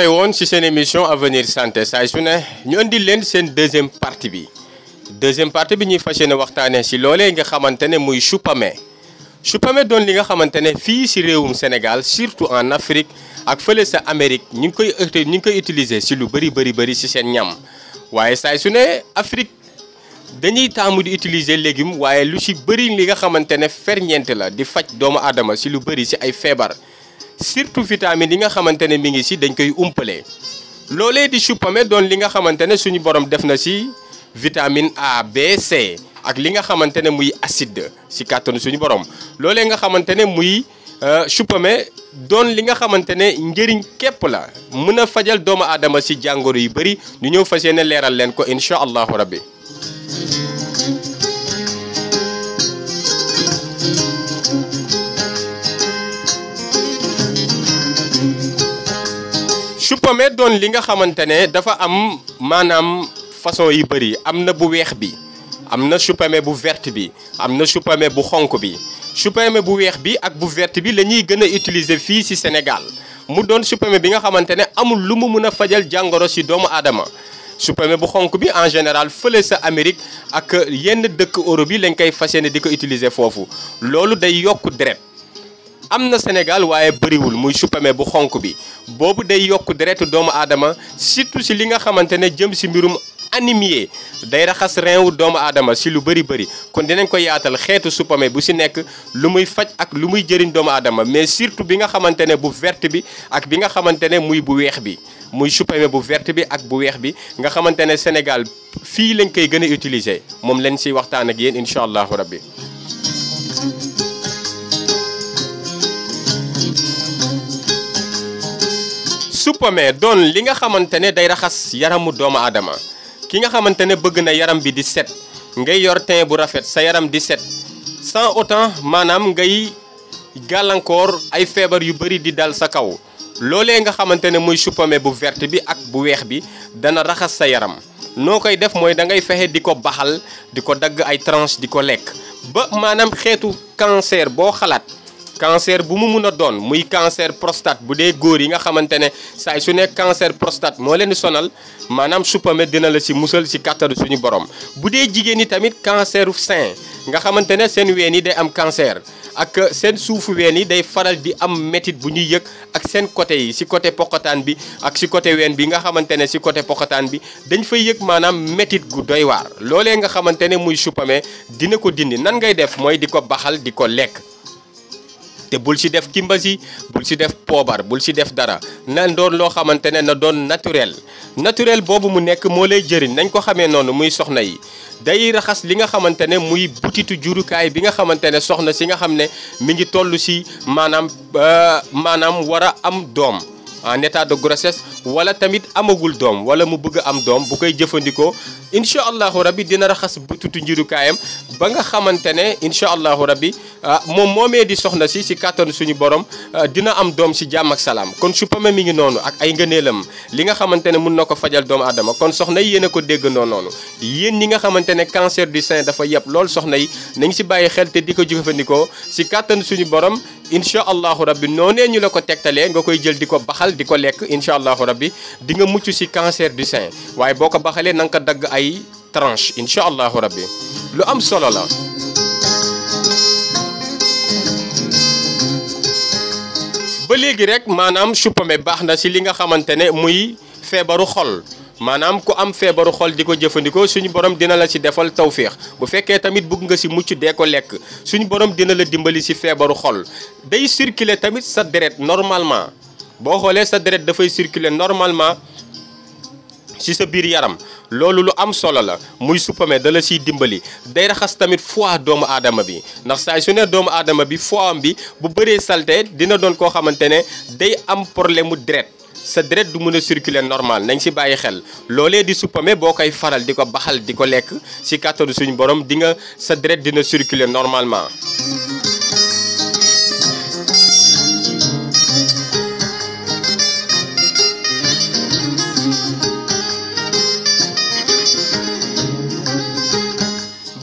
waxee woon ci seen émission Avenir Santé saa su ne ñu andil leen seen deuxième partie bi ñuy fas yéene waxtaanee ci loolee nga xamante ne muy chou-pommé doon li nga xamante ne fii ci réewum Sénégal surtout en Afrique ak fële sa Amérique ñu ngi koy utiliser ci lu bëri ci seen ñam waaye saa su ne Afrique dañuy taamu di utiliser légume waaye lu ci bëri li nga xamante ne ferñeent la di faj doomu aadama ci lu bëri ci ay feebar. surtout vitamine yi nga xamante ne mi ngi ci dañ koy umpalee loolee di chou-pommé doon li nga xamante ne suñu borom def na ci vitamine A B C ak li nga xamante ne muy acide ci kàttanu suñu borom loolee nga xamante ne muy chou-pommé doon li nga xamante ne njëriñ képp la mën a fajal doomu aadama ci jàngoro yu bëri ñu ñëw fas yéene leeral leen ko incha allahu rabbi. chou-pommé doon li nga xamante ne dafa am maanaam façon yu bëri am na bu weex bi am na chou-pommé bu verte bi am na chou-pommé bu xonk bi chou-pommé bu weex bi ak bu verte bi la ñuy gën a utiliser fii ci Sénégal mu doon chou-pommé bi nga xamante ne amul lu mu mën a fajal jàngoro ci doomu aadama chou-pommé bu xonk bi en général fële sa Amérique ak yenn dëkk Europe yi lañ koy fas yéene di ko utiliser foofu loolu day yokk deret am na Sénégal waaye bëriwul muy chou-pommé bu xonk bi boobu day yokk deretu doomu aadama surtout ci li nga xamante ne jëm ci mbirum anémie day raxas rein wu doomu aadama ci lu bëri kon dinañ ko yaatal xeetu chou-pommé bu ci nekk lu muy faj ak lu muy jëriñ doomu aadama mais surtout bi nga xamante ne bu verte bi ak bi nga xamante ne muy bu weex bi muy chou-pommé bu verte bi ak bu weex bi nga xamante ne Sénégal fii lañ koy gën a utiliser moom lañ ciy waxtaan ak yéen incha allahu rabbi. chou-pommé doon li nga xamante ne day raxas yaramu doomu aadama ki nga xamante ne bëgg na yaram bi di set ngay yor teint bu rafet sa yaram di set sans autant maanaam ngay gàllankoor ay feebar yu bëri di dal sa kaw loolee nga xamante ne muy chou-pommé bu verte bi ak bu weex bi dana raxas sa yaram noo koy def mooy da ngay fexe di ko baxal di ko dagg ay tranche di ko lekk ba maanaam xeetu cancer boo xalaat cancer bu mu mun a doon muy cancer prostate bu dee góor yi nga xamante ne saay su nekk cancer prostate moo leen di sonal maanaam chou-pommé dina la ci musal ci kàttanu suñu borom bu dee jigéen ñi tamit canceru sein nga xamante ne seen ween yi day am cancer ak seen suufu ween yi day faral di am métit bu ñuy yëg ak seen côté yi ci côté poqataan bi ak ci côté ween bi nga xamante ne ci côté poqataan bi dañ fay yëg maanaam métit gu doy waar loolee nga xamante ne muy chou-pommé dina ko dindi nan ngay def mooy di ko baxal di ko lekk te bul ci def kimbasi bul ci def poobar bul ci def dara na doon loo xamante ne na doon naturel boobu mu nekk moo lay jëriñ nañ ko xamee noonu muy soxna yi day raxas li nga xamante ne muy butitu jurukaay bi nga xamante ne soxna si nga xam ne mi ngi toll ci maanaam war a am doom en état de grossesse wala tamit amagul doom wala mu bëgg am doom bu koy jëfandikoo incha allahu rabbi dina raxas butitu njurukaayam ba nga xamante ne incha allahu rabbi moom moomee di soxna si kàttanu suñu borom dina am doom si jàmm ak salaam kon chou-pommé mi ngi noonu ak ay ngëneelam li nga xamante ne mun na ko fajal doomu aadama kon soxna yi yéen a ko déggandoo noonu yéen ñi nga xamante ne cancer du sein dafa yëpp lool soxna yi nañ si bàyyi xel te di ko jëfandikoo si kàttanu suñu borom incha allahu rabbi noonee ñu la ko tegtalee nga koy jël di ko baxal di ko lekk incha allahu rabbi di nga mucc si cancer du sein waaye boo ko baxalee na nga ko dagg ay tranche incha allahu rabbi lu am solo la. ba léegi rek maanaam chou-pommé baax na si li nga xamante ne muy feebaru xol maanaam ku am feebaru xol di ko jëfandikoo suñu borom dina la ci defal tawféex bu fekkee tamit bëgg nga ci mucc dee ko lekk suñu borom dina la dimbali ci feebaru xol day circuler tamit sa deret normalement boo xoolee sa deret dafay circuler normalement ci sa biir yaram loolu lu am solo la muy chou-pommé da la ciy dimbali day raxas tamit foie doomu aadama bi ndax saa su ne doomu aadama bi foie am bi bu bëree salte dina doon koo xamante ne day am problème mu deret sa deret du mën a circuler normal nañ ci bàyyi xel loolee di chou-pommé boo koy faral di ko baxal di ko lekk ci kàttanu suñu borom di nga sa deret dina circuler normalement.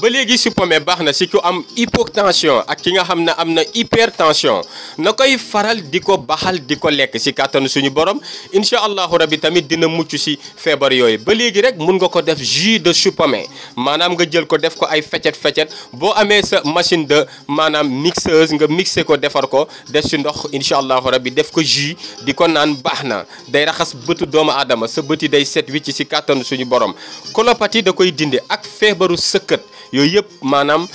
ba léegi supame baax na si ku am hypotension ak ki nga xam ne am na hypertension na koy faral di ko baxal di ko lekk si kàttanu suñu borom incha allahu rabi tamit dina mucc si feebar yooyu. ba léegi rek mun nga ko def jus de supame maanaam nga jël ko def ko ay fecet boo amee sa machine de maanaam mixeuse nga mixé ko defar ko def si ndox incha allahu rabi def ko jus di ko naan baax na day raxas bëtu doomu aadama sa bët yi day set wicc si kàttanu suñu borom. colopathie da koy dindi ak feebaru sëkkët yooyu yëpp maanaam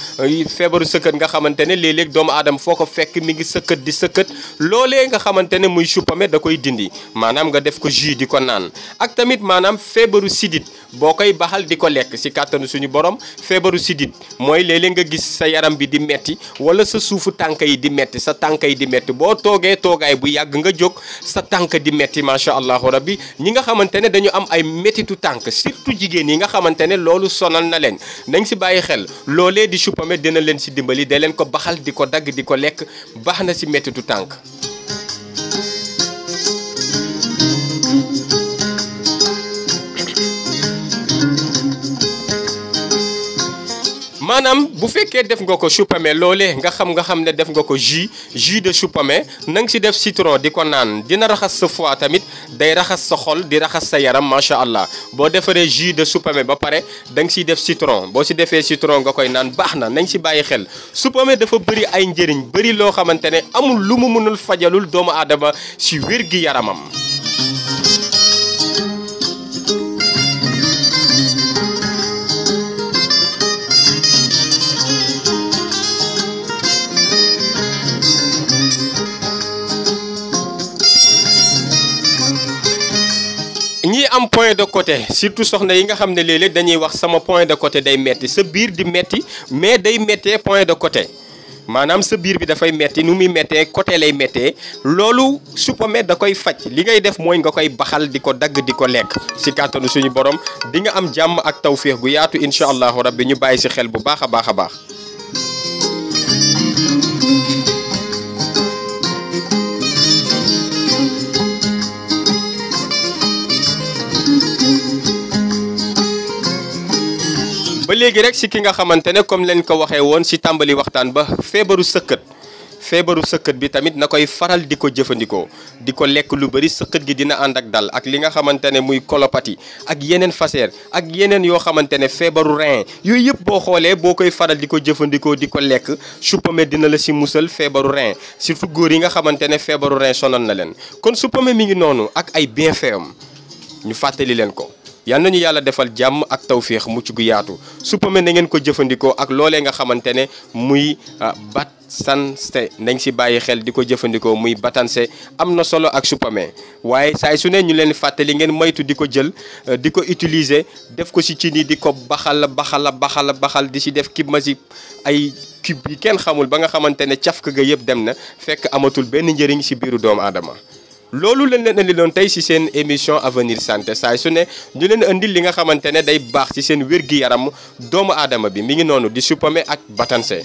feebaru sëkkët nga xamante ne léeg-léeg doomu aadama foo ko fekk mi ngi sëkkët di sëkkët loolee nga xamante ne muy supame da koy dindi maanaam nga def ko jus di ko naan. ak tamit maanaam feebaru sidit boo koy baxal di ko lekk si kàttanu suñu borom. feebaru sidit mooy léeg-léeg nga gis sa yaram bi di metti wala sa suufu tànk yi di metti sa tànk yi di metti boo toogee toogaay bu yàgg nga jóg sa tànk di metti macha allahu rabbi ñi nga xamante ne dañu am ay mettitu tànk surtout jigéen yi nga xamante ne loolu sonal na leen nañ si bàyyi xel loolee di supame dina leen si dimbali da leen ko baxal di ko dagg di ko lekk baax na si mettitu tànk. maanaam bu fekkee def nga ko supame loolee nga xam ne def nga ko jus de supame na nga si def citron di ko naan dina raxas sa foie tamit day raxas sa xol di raxas sa yaram macha allah boo defaree jus de supame ba pare da nga siy def citron boo si defee citron nga koy naan baax na nañ si bàyyi xel. supame dafa bëri ay njëriñ bëri loo xamante ne amul lu mu mënul fajalul doomu aadama si wér gi yaramam. ñii am point de côté surtout soxna yi nga xam ne léeg-léeg dañuy wax sama point de côté day metti sa biir di metti mais day mettee point de côté maanaam sa biir bi dafay metti nu muy mettee côté lay mettee loolu supame da koy faj li ngay def mooy nga koy baxal di ko dagg di ko lekk si kàttanu suñu borom di nga am jàmm ak tawféex gu yaatu incha allahu rabbi ñu bàyyi si xel bu baax a baax a baax. ba léegi rek si ki nga xamante ne comme leen ko waxee woon si tàmbali waxtaan ba feebaru sëkkët bi tamit na koy faral di ko jëfandikoo di ko lekk lu bëri sëkkët gi dina ànd ak dal ak li nga xamante ne muy colopathie ak yeneen faseer ak yeneen yoo xamante ne feebaru rein yooyu yëpp boo xoolee boo koy faral di ko jëfandikoo di ko lekk supame dina la si musal feebaru rein surtout góor yi nga xamante ne feebaru rein sonal na leen kon supame mi ngi noonu ak ay bienfait am ñu fàttali leen ko. yal nañu yàlla defal jàmm ak tawféex mucc gu yaatu supame na ngeen ko jëfandikoo ak loolee nga xamante ne muy batanse nañ si bàyyi xel di ko jëfandikoo muy batanse am na solo ak supame waaye saay su ne ñu leen fàttali ngeen moytu di ko jël di ko utiliser def ko si ci ni di ko baxal di si def kib ma si ay cube yi kenn xamul ba nga xamante ne cafka ga yëpp dem na fekk amatul benn njëriñ si biiru doomu aadama. loolu lañ leen andi loon tey ci seen émission avenir santé saay su ne ñu leen andil li nga xamante ne day baax ci seen wér-gi-yaram doomu aadama bi mi ngi noonu di supame ak batanse